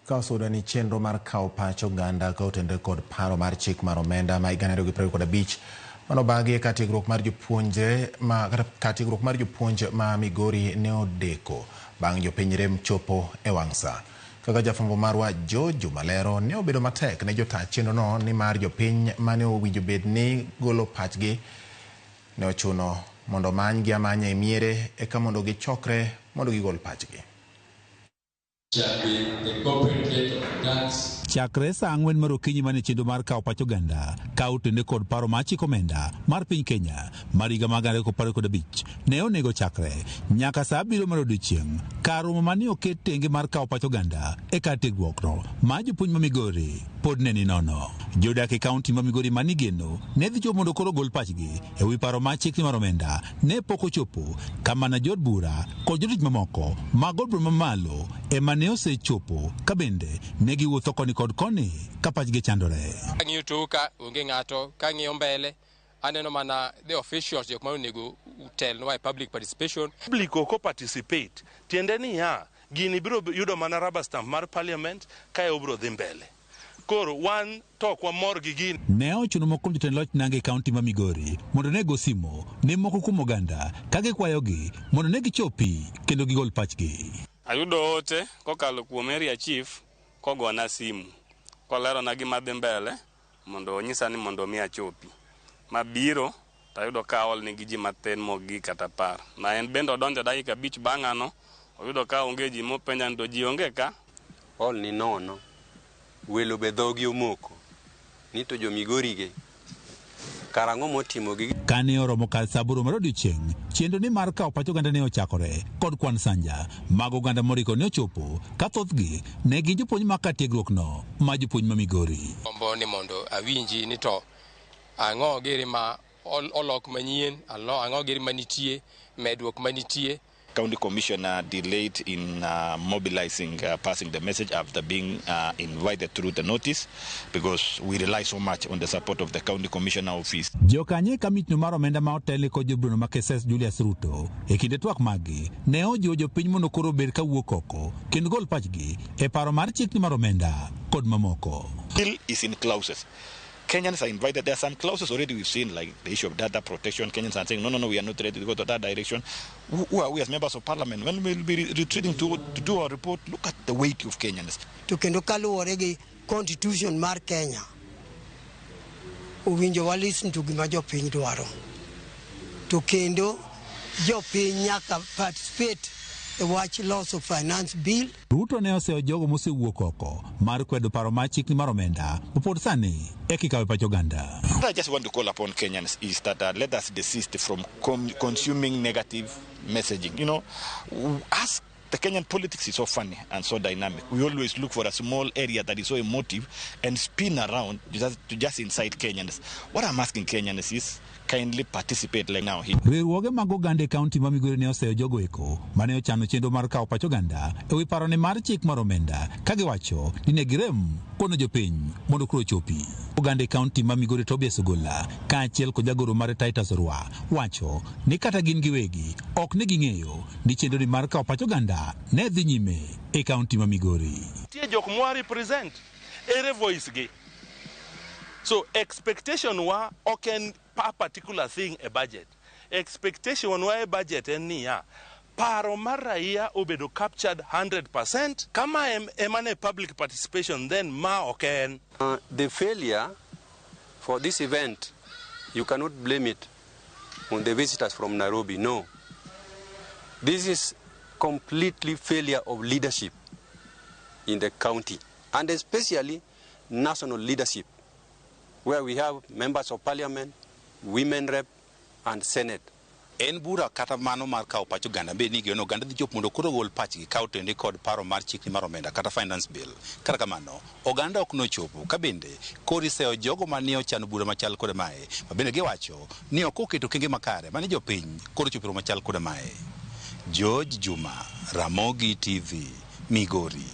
Ka osudo ni chenro mar kawo pach oganda ka otenore kod paro mar chik mar omenda ma 2025 mano bagi ka tiegruok mar jopuonjre ma kata ka tiegruok mar jopuonj ma Migori ne odeko bang' jopiny rem chopo e wang' sa. Kaka jafwambo marwa George Juma lero, ne obedo matek ne jota chenrono nimar jopiny mane owinjo bed ni golo pachgi ne ochuno mondo omanygi amanya e miere eka mondo gichokre mondo gigol pachgi. Shall be the corporate rate of tax. Chakre saa 4 mar okinyi mane chenro mar kawo pach oganda ka otene kod paro mar chik omenda mar piny Kenya mar higa mar 2025 ne onego chakre nyaka saa 7 mar odiochieng' kar romo mane oket tenge mar kawo pach oganda e kar tiegruokno mar jopuonj ma Migori pod ne ni nono. Jodak e kaunti ma Migori mane igeno ne dhi chopo mondo koro ogol pachgi e wi paro mar chikni mar omenda ne pok ochopo ka mana jood bura kod jotich mamoko mag od bura mamalo ema ne osechopo ka bende ne giwuotho koni kod koni ka pachgi chandore. Kang'iyo toka onge ng'ato, kang'iyo mbele aneno mana the officials jok ma onego telnwa e public participation. Public ok participate tiende niya gini biro yudo mana rubber stamp mar parliament kae obiro dhi mbele. Koro wan to ok wamor gi gini. Ne ochuno moko kuom jotend loch nanga e kaunti ma Migori mondo ne go simo ne moko kuom oganda ka gikwayogi mondo ne gichopi kendo gigol pachgi. Ayudo ote kokalo kuom area chief kogona simu kolerona gima dhi mbele mondo onyisa ni mondo mi achopi. Mabiro tayudo ka aol nigi ji mathin mogik kata 10. Na en bende odonjo dakika 5 bang'ano, oyudo ka onge ji mopenja ni to ji onge ka. Hall ni nono, welo be dhogi omoko ni to jo Migori ge karang'o motimogi. Kane oromo kar saa 8 mar odiochieng', chenro ni mar kawo pach oganda ne ochakore kod kwan sanja mag oganda moriko ne ochopo ka thothgi ne gin jopuonj mag kar tiegruok no ma jopuonj ma Migori. Gombo ni mondo awinji ni to ang'o giri ma olok manyien, ang'o giri manitie, medruok manitie. County Commissioner delayed in mobilizing, passing the message after being invited through the notice, because we rely so much on the support of the County Commissioner office. Jokanye kamitno mar omenda ma otelne kod jobrono ma Keses Julius Ruto e kinde twak maggi ne ojiwo jopiny mondo koro obed ka wuok oko kendo gol pachgi e paro mar chikni mar omenda kod mamoko. Bill is in clauses. Kenyans are invited. There are some clauses already we've seen, like the issue of data protection. Kenyans are saying, no, no, no, we are not ready to go to that direction. Who are we as members of parliament? When we'll be retreating to do our report, look at the weight of Kenyans. To kendo kaluwore gi constitution mar Kenya, owinjo wa listen to gima jopiny dwaro. To kendo jopiny nyaka participate e wach loso finance bill. Ruto ne oseyo jogo mosewuok oko mar kwedo paro mar chikni mar omenda mapod sani eka ikawo e pach oganda. What I just want to call upon Kenyans is that let us desist from consuming negative messaging. Ask the Kenyan politics is so funny and so dynamic. We always look for a small area that is so emotive and spin around to just incite Kenyans. What I'm asking Kenyans is kindly participate like now. Riwruoge mag oganda e kaunti ma Migori ne oseyo jogo eko mane ochano chenro mar kawo pach oganda e wi parone mar chik mar omenda ka giwacho ni ne girem kono jopiny mondo koro ochopi. Oganda e kaunti ma Migori Tobias Ogola kaachiel kod jagoro mare Titus Orwa wacho ni kata gin giwegi ok ne ging'eyo ni chenro ni mar kawo pach oganda ne dhi nyime e kaunti ma Migori. Nitie jok mwa represent, ere voice gi. So expectation wa ok en a particular thing e budget. Expectation wa e budget en niya, paro mar raia obedo captured 100%. Kama ema ne public participation, then ma ok en. The failure for this event, you cannot blame it on the visitors from Nairobi. No. This is completely failure of leadership in the county, and especially national leadership, where we have members of parliament, women rep, and senate. En bura kata mano mar kawo pach oganda be ni geno oganda dhi chopo mondo koro ogol pachgi ka otende kod paro mar chikni mar omenda kata finance bill. Kata kamano, oganda ok nochopo ka bende koro iseyo jogo mane ochano bura machal kod mae, ma bende giwacho ni ok oketo okenge makare mane jopiny koro chopo e machal kod mae. George Juma, Ramogi TV, Migori.